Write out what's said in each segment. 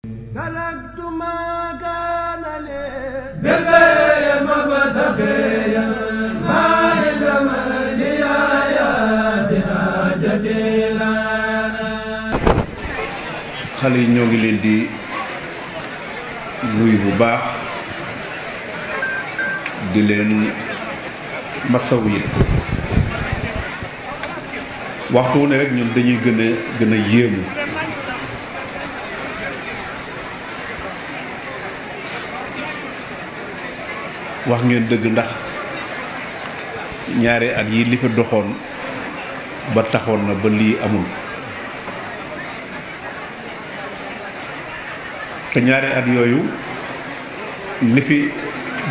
تركت ما كان لي بالبيع مبتغيا ما علم لي يا بحاجتي لنا. xale yi ñoo ngi leen di nuyu bu baax di leen masawu yi waxtu wu ne rek ñun dañuy gën a yéemu wax ngeen dëgg ndax ñaari at yi li fi doxoon ba taxoon na ba lii amul te ñaari at yooyu li fi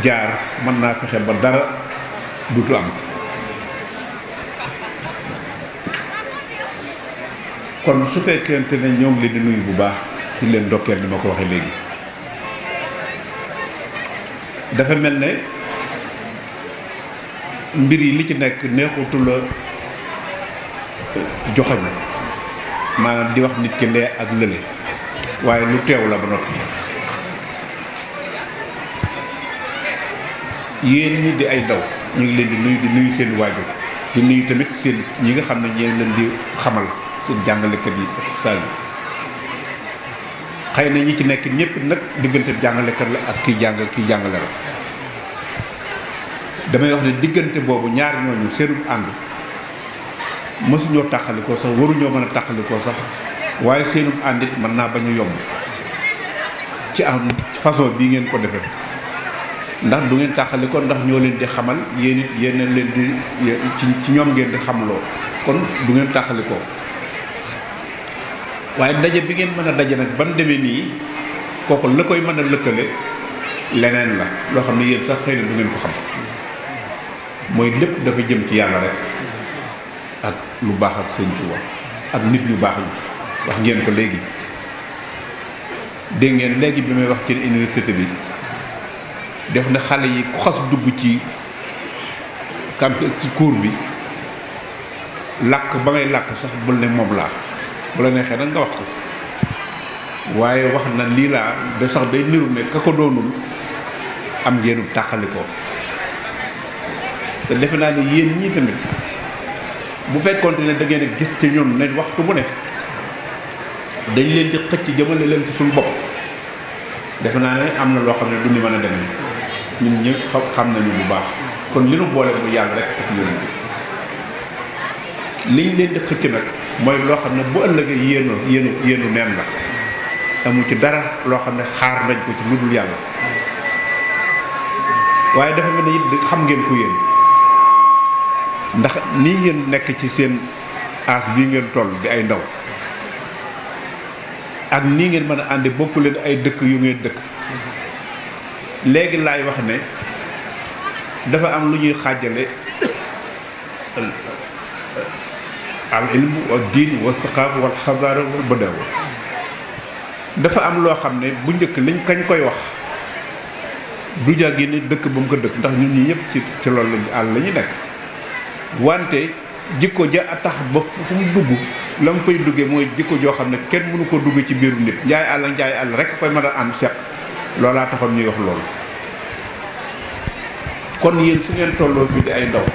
jaar mën naa fexe ba dara dutu am kon su fekkente ne ñoo ngi leen di nuyu bu baax di leen ndokkeel ni ma ko waxee léegi dafa mel ne mbir yi li ci nekk neexutu la joxañ maanaam di wax nit ki lee ak lële waaye lu teew la ba noppi yéen ñi di ay ndaw ñu ngi leen di nuyu seen waajur di nuyu tamit seen ñi nga xam ne ñeen leen di xamal seen jàngalekat yi ak saa yi xëy na ñi ci nekk ñëpp nag diggante jàngalekat la ak kiy jàngale la damay wax ne diggante boobu ñaar ñooñu seenub ànd mësuñoo tàqalikoo sax waruñoo mën a tàqalikoo sax waaye seenub ànd it mën naa bañ a yomb ci am façon bii ngeen ko defee ndax du ngeen tàqalikoo ndax ñoo leen di xamal yéen it yéen leen di ci ñoom ngeen di xamloo kon du ngeen tàqalikoo waaye daje bi ngeen mën a daje nag ban demee nii kooku la koy mën a lëkkale leneen la loo xam ne yéen sax xëy na du ngeen ko xam mooy lépp dafa jëm ci yàlla rek ak lu baax ak sëñ Tuubaa ak nit ñu baax ñi wax ngeen ko léegi dégg ngeen léegi bi may wax ci université bi def na xale yi ku xas dugg ci ci cours bi làkk ba ngay làkk sax bul ne moom laa bu la neexee nag nga wax ko waaye wax na lii laa de sax day niru ne ka ko doonul am ngeenu tàqalikoo te defe naa ne yéen ñii tamit bu fekkoonte ne da ngeen a gis ci ñun ne waxtu bu ne dañ leen di xëcc jëmale leen ci suñu bopp defe naa ne am na loo xam ne du ni mën a demee ñun ñëpp xam nañu bu baax kon li nu boole mu yàlla rek ak yonent bi liñ leen di xëcc nag mooy loo xam ne bu ëllëgee yéenu neen la amu ci dara loo xam ne xaar nañ ko ci lu dul yàlla waaye dafa mel ne it xam ngeen ko yéen ndax nii ngeen nekk ci seen aas bii ngeen toll di ay ndaw ak nii ngeen mën a àndi bokku leen ay dëkk yu ngeen dëkk léegi laay wax ne dafa am lu ñuy xaajale al ilm wa diin wa saqaafa wal xadaara wal badaawa dafa am loo xam ne bu njëkk liñ kañ koy wax du jàggi ne dëkk ba mu ko dëkk ndax ñun ñi ñëpp ci loolu lañ àll la ñu nekk wante jikko ja a tax ba fu mu dugg la mu fay duggee mooy jikko joo xam ne kenn mënu ko dugg ci biiru nit njaay àll rek koy mën a ànd seq loolaa taxoon ñuy wax loolu kon yéen su ngeen tolloo fii di ay ndaw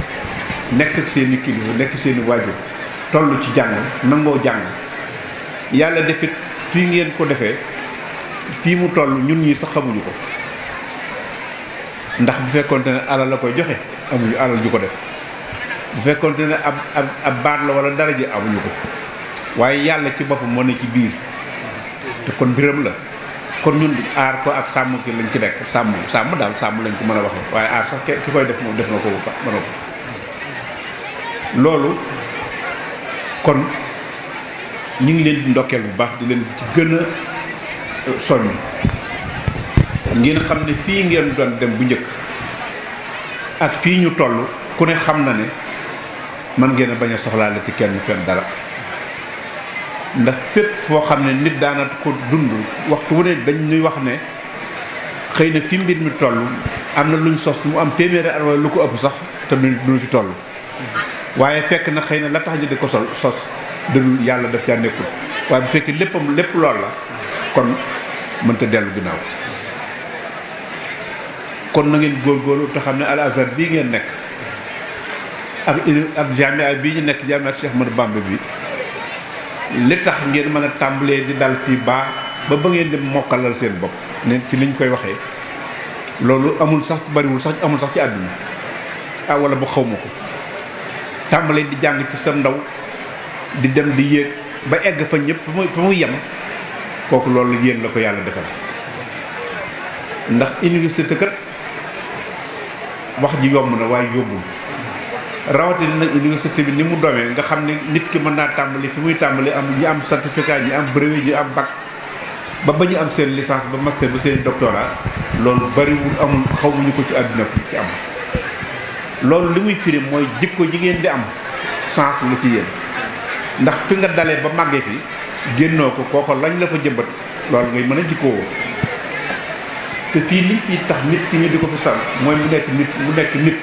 nekk ak seeni kilifa nekk seeni waajur toll ci jàng nangoo jàng yàlla defit fii ngeen ko defee fii mu toll ñun ñii sax xamuñu ko ndax bu fekkoonte ne alal la koy joxe amuñu alal ju ko def bu fekkoonte ne ab baat la wala dara ji amuñu ko waaye yàlla ci boppam moo ne ci biir te kon mbiram la kon ñun aar ko ak sàmm ki lañ ci nekk sàmm daal sàmm lañ ko mën a waxee waaye aar sax ki koy def moom def na ko mën a ko loolu kon ñu ngi leen di ndokkeel bu baax di leen ci gën a soññ ngeen xam ne fii ngeen doon dem bu njëkk ak fii ñu toll ku ne xam na ne man ngeen a bañ a soxlaale ci kenn fenn dara ndax fépp foo xam ne nit daana ko dund waxtu wu ne dañ ñuy wax ne xëy na fi mbir mi toll am na luñ sos mu am téeméeri at wala lu ko ëpp sax te duñu fi toll waaye fekk na xëy na la tax ñu di ko sos dëdul yàlla daf caa nekkul waaye bu fekkee lépp lool la kon mënta dellu ginnaaw. kon na ngeen góorgóorlu te xam ne Al Azhar bii ngeen nekk ak jamia bii ñu nekk jamia Cheikh Ahmadou Bamba bi li tax ngeen mën a tàmbalee di dal fii ba ngeen di mokkalal seen bopp ne ci liñ koy waxee loolu amul sax bariwul sax amul sax ci àdduna wala ba xaw ma ko tàmbalee di jàng ci sa ndaw di dem di yéeg ba egg fa ñëpp fa muy yem kooku loolu yéen la ko yàlla defal. ndax université kat wax ji yomb na waaye yóbbul rawatina nag université bi ni mu doomee nga xam ne nit ki mën naa tàmbali fi muy tàmbali am ñi am certificat ñi am brevet ñi am bac ba ñu am seen licence ba master ba seen doctorat loolu bariwul amul xawuñu ko ci àdduna fi ci am. loolu li muy firi mooy jikko ji ngeen di am chance la ci yéen ndax fi nga dalee ba màggee fi génnoo ko kooko lañ la fa jëmbat loolu ngay mën a jikkoo te fii li fii tax nit ki ñu di ko fi sal mooy mu nekk nit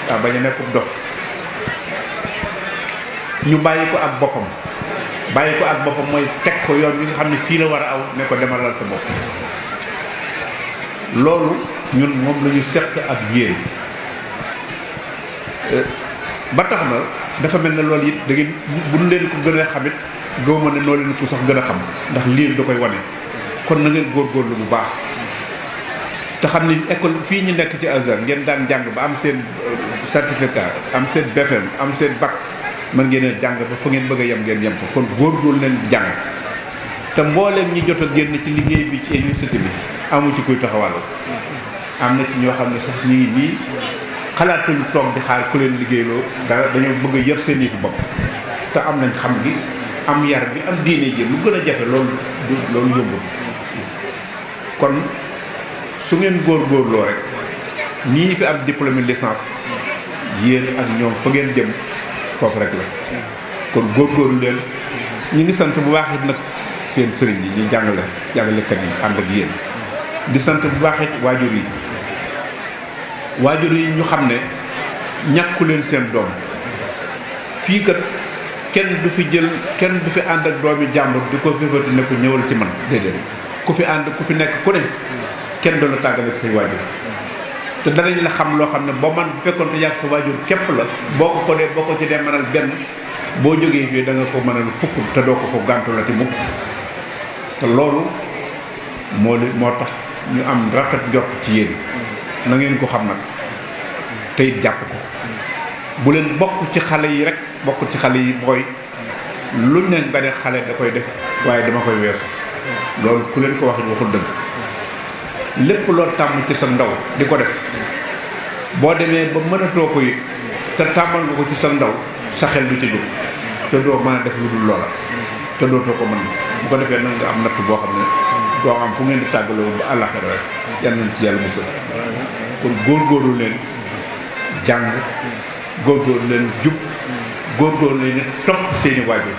waaw bañ a nekk dof ñu bàyyi ko ak boppam mooy teg ko yoon bi nga xam ne fii la war a aw ne ko demalal sa bopp. loolu ñun moom la ñu seq ak yéen ba tax na dafa mel ne loolu it da ngeen buñ leen ko gën a xamit gëw ma ne noo leen ko sax gën a xam ndax lii da koy wane kon na ngeen góorgóorlu bu baax te xam ni école fii ñu nekk ci Azhar ngeen daan jàng ba am seen certificat am seen BFM am seen bac mën ngeen a jàng ba fa ngeen bëgg a yem ngeen yem ko kon góorgóorlu leen jàng te mbooleem ñi jot a génn ci liggéey bi ci université bi amu ci kuy taxawal am na ci ñoo xam ne sax ñu ngi nii xalaatuñu toog di xaar ku leen liggéeyloo dara dañoo bëgg a yër seen yi fi bopp te am nañ xam gi am yar bi am diine ji lu gën a jafe loolu yombul kon su ngeen góorgóorloo rek ñii fi am diplôme licence yéen ak ñoom fa ngeen jëm foofu rek la kon góorgóorlu leen ñi ngi sant bu baax it nag seen sëriñ yi ñuy jàngalekat yi ànd ak yéen di sant bu baax it waajur yi ñu xam ne ñàkku leen seen doom fii kat kenn du fi ànd ak doomi jàmbur di ko féefati ne ko ñëwal ci man déedéet ku fi ànd ku fi nekk ku ne kenn doon la tàggale ak say waajur te danañ la xam loo xam ne boo man bu fekkoon te yàgg sa waajur képp la boo ko ci dee mënal benn boo jógee fii da nga ko mënal fukk te doo ko gàntu la ti mukk te loolu moo tax ñu am rafet jot ci yéen na ngeen ko xam nag te it jàpp ko bu leen bokk ci xale yi rek bokk ci xale yi booy lu ne nga ne xale da koy def waaye dama koy weesu loolu ku leen ko wax waxul dëgg lépp loo tàmm ci sa ndaw di ko def boo demee ba mënatoo ko it te tàmmal nga ko ci sa ndaw sa xel du ci jóg te doo mën a def lu dul loola te dootoo ko mën bu ko defee nag nga am natt boo xam ne doo am fu ngeen di tàggaloo ba àllaxira rek yal nañ ci yàlla musal kon góorgóorlu leen jàng góorgóorlu leen jub góorgóorlu leen topp seeni waajur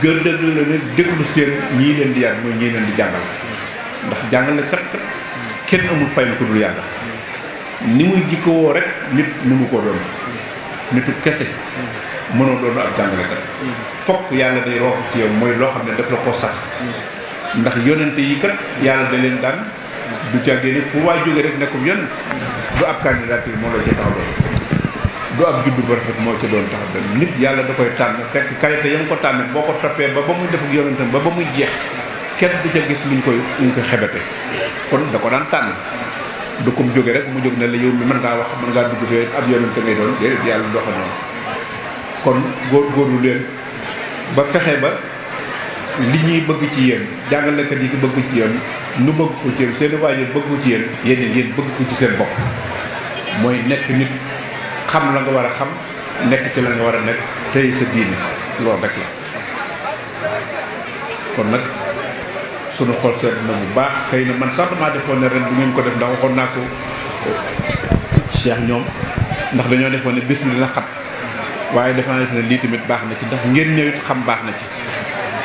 gëddëglu leen déglu seen ñii leen di yar mooy ñii leen di jàngal ndax jàngale kat kenn amul pay ku dul yàlla ni muy jikkoo rek nit mënu koo doon nitu kese mënoo doon ak jàngalekat fokk yàlla day roof ci yow mooy loo xam ne daf la ko sas ndax yonente yi kat yàlla da leen daan du jàggee ne fu waay jóge rek nekkum yonent du ab candidature moo la ci tax doon du ab juddu ba rafet moo ci doon tax doon nit yàlla da koy tànn fekk qualité ya nga ko tànn boo ko toppee ba muy def ak yonentam ba muy jeex kenn du ca gis luñ koy xebete kon da ko daan tànn du ko jóge rek mu jóg ne la yow mi mën ngaa wax mën ngaa dugg fee ab yonente ngay doon déedéet yàlla doo xam noonu kon góorgóorlu leen ba fexe ba li ñuy bëgg ci yéen jàngalekat yi ko bëgg ci yéen nu bëgg ko ci yéen seen waajur bëgg ko ci yéen yéen bëgg ko ci seen bopp mooy nekk nit xam la nga war a xam nekk ci la nga war a nekk tey sa diine loolu rek la kon nag sunu xol seet na bu baax xëy na man sax damaa defoon ne ren bu ngeen ko def ndax waxoon naa ko Cheikh ñoom ndax dañoo defoon ne bis mi dina xat waaye dafa ne lii tamit baax na ci ndax ngeen ñëwit xam baax na ci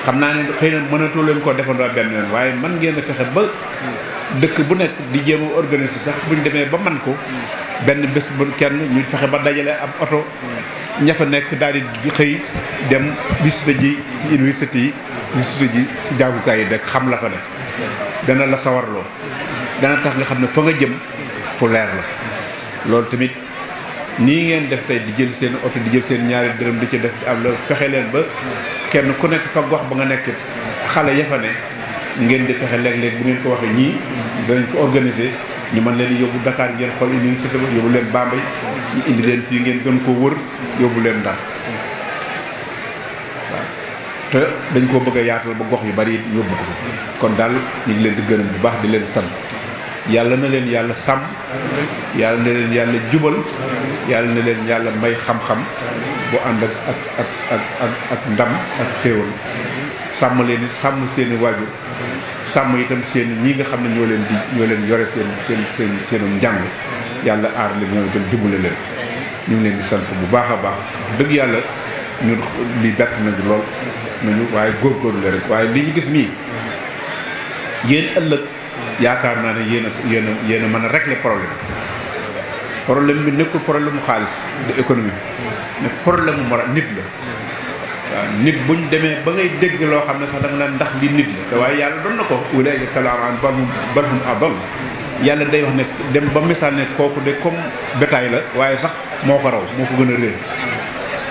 xam naa ne xëy na mënatoo leen koo defandoo benn yoon waaye man ngeen a fexe ba dëkk bu nekk di jéem a organiser sax buñ demee ba man ko benn bés bu kenn ñu fexe ba dajale ab oto ña fa nekk daal di xëy dem visite ji ci université yi visite ji ci jàngukaay yi rek xam la fa ne dana la sawarloo dana tax nga xam ne fa nga jëm fu leer la. loolu tamit nii ngeen def tey di jël seen oto di jël seen ñaari dërëm di ci def am la fexe leen ba kenn ku nekk fa gox ba nga nekk xale ya fa ne ngeen di fexe léeg-léeg bu ngeen ko waxee ñii danañ ko organiser ñu mën leen yóbbu Dakar ngeen xool université ba yóbbu leen Bambey ñu indi leen fii ngeen gën koo wër yóbbu leen Ndar waaw te dañ koo bëgg a yaatal ba gox yu bari yóbbu ko fa kon daal ñu ngi leen di gërëm bu baax di leen sant yàlla na leen yàlla sàmm yàlla na leen yàlla jubal yàlla na leen yàlla may xam-xam bu ànd ak ndam ak xéewal sàmm leen sàmm seeni waajur sàmm itam seen ñi nga xam ne ñoo leen yore seenu njàng yàlla aar leen ñoom itam dimbale leen ñu ngi leen di sant bu baax a baax dëgg yàlla ñun li bett nañu lool nañu waaye góorgóorlu la rek waaye li ñu gis nii yéen ëllëg yaakaar naa ne yéen a mën a régler problème bi nekkul problème mu xaalis de économie mais problème mu moral nit la waaw nit buñ demee ba ngay dégg loo xam ne sax da nga naan ndax li nit la te waaye yàlla doon na ko ulaa'ika kal-an'aam bal hum adall yàlla day wax ne dem ba misaal ne kooku de comme bétail la waaye sax moo ko raw moo ko gën a réer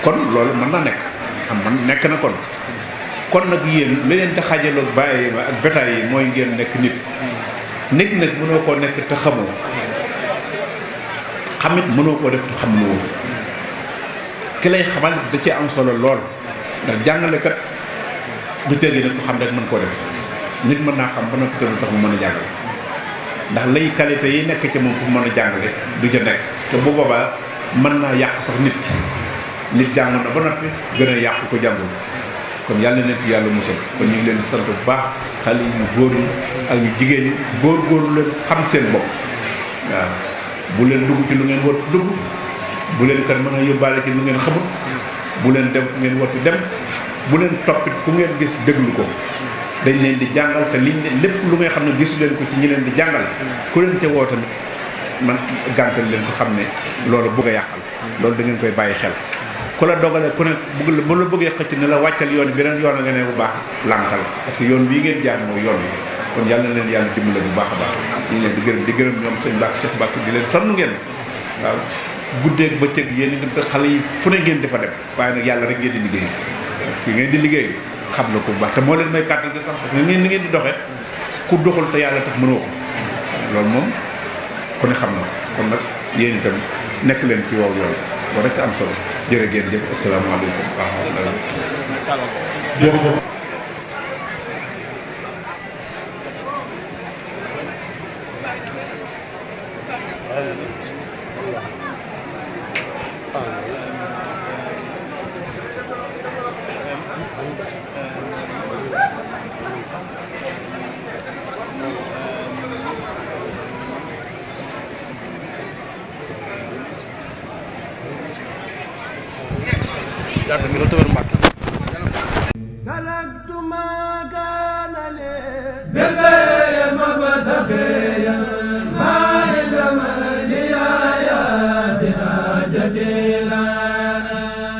kon loolu mën na nekk man nekk na kon nag yéen li leen di xaajaloog bàyyi ma ak bétail yi mooy ngeen nekk nit nag mënoo koo nekk te xamoo xamit mënoo koo def te xamuloo ki lay xamal da cee am solo lool ndax jàngalekat du tëgg nag ko xam rek mën koo def nit mën naa xam ba noppi te du tax mu mën a jàngale ndax lay qualité yi nekk ci moom pour mën a jàngale du ca nekk te bu boobaa mën naa yàq sax nit ki nit jàng na ba noppi gën a yàq ko jàngul kon yàlla na leen ci yàlla musal kon ñu ngi leen di sant bu baax xale yi ñu góor yi ak ñu jigéen ñi góor leen xam seen bopp waaw bu leen dugg ci lu ngeen war dugg bu leen kat mën a yóbbaale ci lu ngeen xamul bu leen dem fu ngeen wati dem bu leen toppit ku ngeen gis déglu ko dañ leen di jàngal te liñ lépp lu ngay xam ne gisu leen ko ci ñi leen di jàngal ku leen te woo tamit man gàntal leen ko xam ne loolu bëgg a yàqal loolu da ngeen koy bàyyi xel ku la dogalee ku ne bëgg la bu la bëggee xëcc ne la wàccal yoon beneen yoon a nga ne bu baax lànkal parce que yoon bii ngeen jaar mooy yoon bi kon yàlla na leen yàlla dimbale bu baax a baax ñu ngi leen di gërëm ñoom sëñ Mbacke Cheikh Mbacke di leen sonn ngeen waaw guddeeg bëccëg yéen i nga xale yi fu ne ngeen di fa dem waaye nag yàlla rek ngeen di liggéey ki ngeen di liggéey xam na ko bu baax te moo leen may kàttan gi sax parce que ni ngeen di doxee ku doxul te yàlla tax mënoo ko loolu moom ku ne xam na kon nag yéen itam nekk leen ci wow yoon boo rek am solo jërë ngeen jëf asalaamaaleykum wa rahmatulah. jërëjëf. تركت ما كان لي